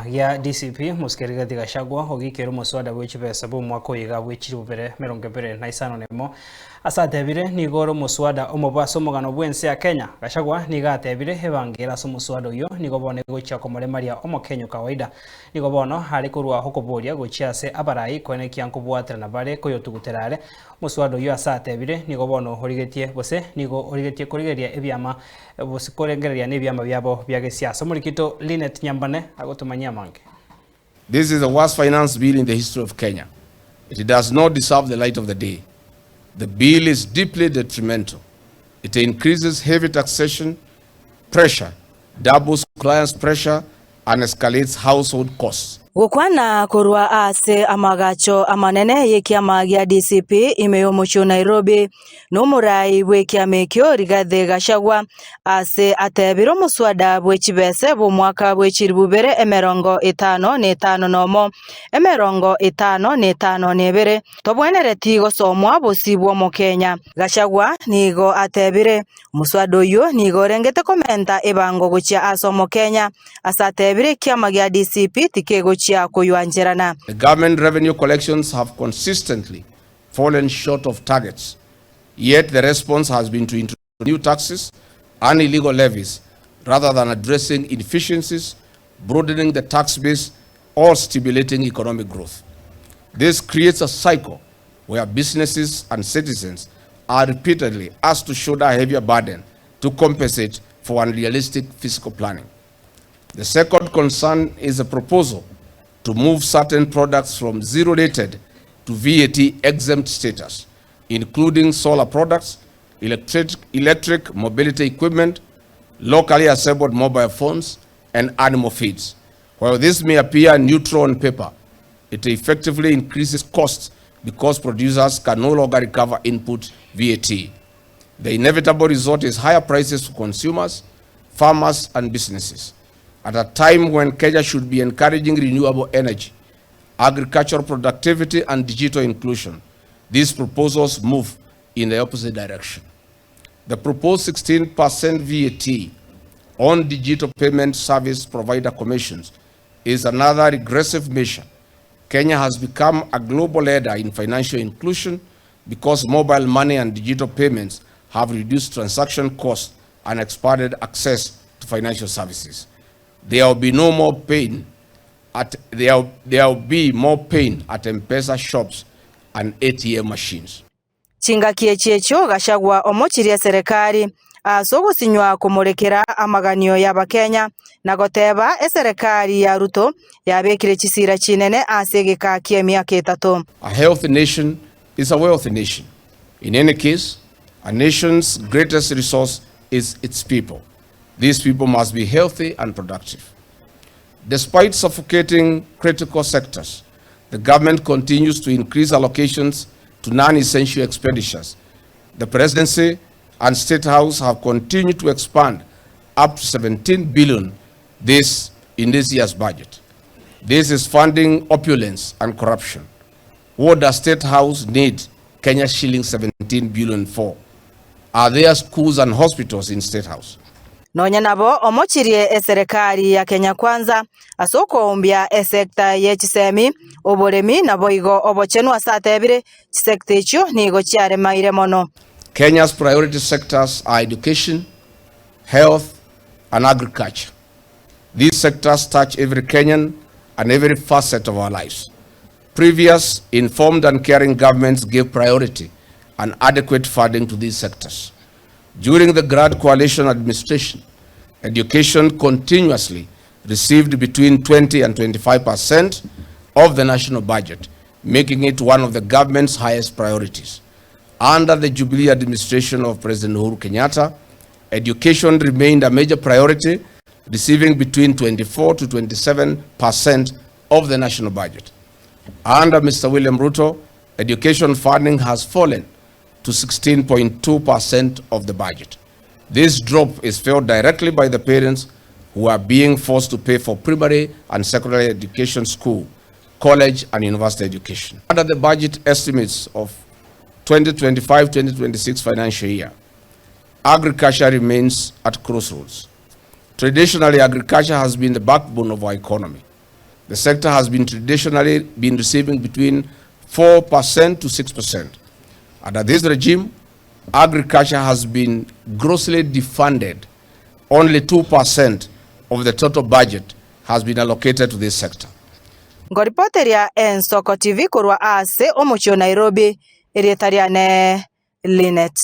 Ekiama gia DCP, Mosike Rigathi Gachagua ogiikeire omoswada bwe chibesa bw'omwaka oyo iga bwe chilifu bibere emerongo ebere na isano na emo. Ase atebire nigo ore omoswada omobe ase omogano bw'ense ya Kenya. Gachagua nigo atebire ebango ere ase omoswada oyio nigo bono egochia komoremaria omokenya o kawaida. Nigo bono are korwa okoboria gochia ase abarai koenekia nkobwaterana bare koyotugutera are omoswada oyio ase atebire nigo bono origetie gose nigo origetie korigereria ebiama Gose korengereria nebiama biabo bia gesiasa. Omorikito Linet Nyambane agotomanyia amange. This is the worst finance bill in the history of Kenya. It does not deserve the light of the day. The bill is deeply detrimental. It increases heavy taxation pressure, doubles clients pressure and escalates household costs. Gokwana korwa ase amagacho amanene y'ekiama gia DCP ime y'omochie o Nairobi, nomorai bw'ekiama ekio Rigathi Gachagua ase atebire omoswada bwe chibese bw'omwaka bwe chilifu bibere emerongo etano na etano nomo, emerongo etano na etano na ebere, tobwenereti gosomwa bosio bw'Omokenya. Gachagua nigo atebire, Omoswada oyio nigo orengete komenta ebango gochia ase Omokenya, ase atebire ekiama gia DCP tikegochia koywancherana. The government revenue collections have consistently fallen short of targets, yet the response has been to introduce new taxes and illegal levies rather than addressing inefficiencies, broadening the tax base or stimulating economic growth. This creates a cycle where businesses and citizens are repeatedly asked to shoulder a heavier burden to compensate for unrealistic fiscal planning. The second concern is a proposal to move certain products from zero-rated to VAT exempt status, including solar products, electric, electric mobility equipment, locally assembled mobile phones, and animal feeds. While this may appear neutral on paper, it effectively increases costs because producers can no longer recover input VAT. The inevitable result is higher prices for consumers, farmers, and businesses. At a time when Kenya should be encouraging renewable energy, agricultural productivity, and digital inclusion, these proposals move in the opposite direction. The proposed 16% VAT on digital payment service provider commissions is another regressive measure. Kenya has become a global leader in financial inclusion because mobile money and digital payments have reduced transaction costs and expanded access to financial services. There will be no more pain at there, there will be more pain at M-Pesa shops and ATM machines. Chingaki echi echio Gachagua omochirie eserekari ase ogosinywa komorekera amaganio y'Abakenya na goteba eserekari ya Ruto yabekire chisira chinene ase egeka ki'emiaka etato. A healthy nation is a wealthy nation. In any case, a nation's greatest resource is its people. These people must be healthy and productive. Despite suffocating critical sectors, the government continues to increase allocations to non-essential expenditures. The presidency and State House have continued to expand up to 17 billion this in this year's budget. This is funding opulence and corruption. What does State House need Kenya shilling 17 billion for? Are there schools and hospitals in State House? Nonya nabo omochirie eserekari ya Kenya Kwanza ase okoumbia esecta ye chisemi, oboremi naboigo obochenu ase atebire chisecta echio nigo chiaremaire mono. Kenya's priority sectors are education, health and agriculture. These sectors touch every Kenyan and every facet of our lives. Previous informed and caring governments gave priority and adequate funding to these sectors. During the Grand Coalition administration, education continuously received between 20 and 25 percent of the national budget, making it one of the government's highest priorities. Under the Jubilee administration of President Uhuru Kenyatta, education remained a major priority, receiving between 24 to 27 percent of the national budget. Under Mr. William Ruto, education funding has fallen to 16.2 percent of the budget. This drop is felt directly by the parents who are being forced to pay for primary and secondary education school, college and university education. Under the budget estimates of 2025-2026 financial year, agriculture remains at crossroads. Traditionally, agriculture has been the backbone of our economy. The sector has been traditionally been receiving between 4% to 6%. Under this regime, agriculture has been grossly defunded. Only 2% of the total budget has been allocated to this sector. Nkoripoteria Ensoko TV korwa ase omochie o Nairobi, erieta riane Linet.